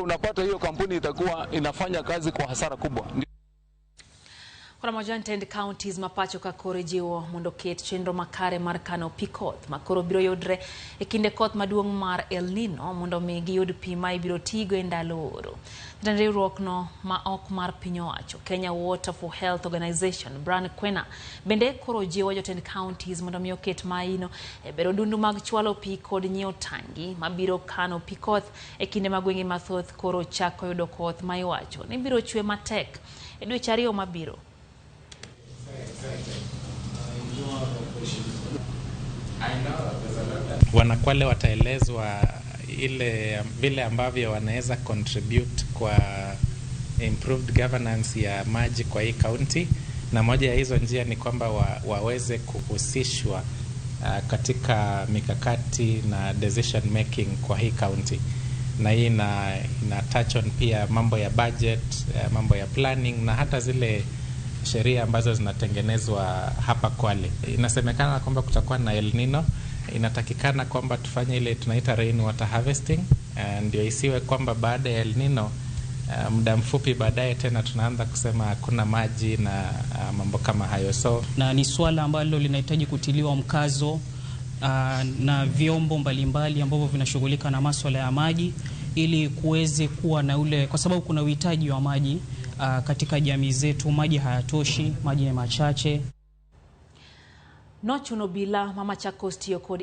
Unapata hiyo kampuni itakuwa inafanya kazi kwa hasara kubwa. Koro jotend counties ma pacho ka koro ijiwo mondo oket chenro makare mar kano pi koth ma koro biro yudre e kinde koth maduong' mar El Nino mondo mi giyud pi ma ibiro tigo e ndalo oro. Jatend riwruok no ma ok mar piny owacho Kenya Water for Health Organization, Brian Kwena, bende koro jiwo jotend counties mondo mi oket maino e bero odundu mag chwalo pi kod nyiewo tangi mabiro kano pi koth e kinde ma gwenge mathoth koro chako yudo koth ma iwacho ni biro chwe matek e dweche 2 mabiro. Wanakwale wataelezwa ile vile ambavyo wanaweza contribute kwa improved governance ya maji kwa hii county, na moja ya hizo njia ni kwamba waweze kuhusishwa katika mikakati na decision making kwa hii county, na hii ina touch on pia mambo ya budget, mambo ya planning na hata zile sheria ambazo zinatengenezwa hapa Kwale. Inasemekana kwamba kutakuwa na El Nino, inatakikana kwamba tufanye ile tunaita rainwater harvesting, ndio isiwe kwamba baada ya El Nino muda mfupi baadaye tena tunaanza kusema hakuna maji na mambo kama hayo. So na ni swala ambalo linahitaji kutiliwa mkazo na vyombo mbalimbali ambavyo vinashughulika na masuala ya maji ili kuweze kuwa na ule, kwa sababu kuna uhitaji wa maji katika jamii zetu. Maji hayatoshi, maji ni machache. Nochuno bila mama Machakos tiyo kod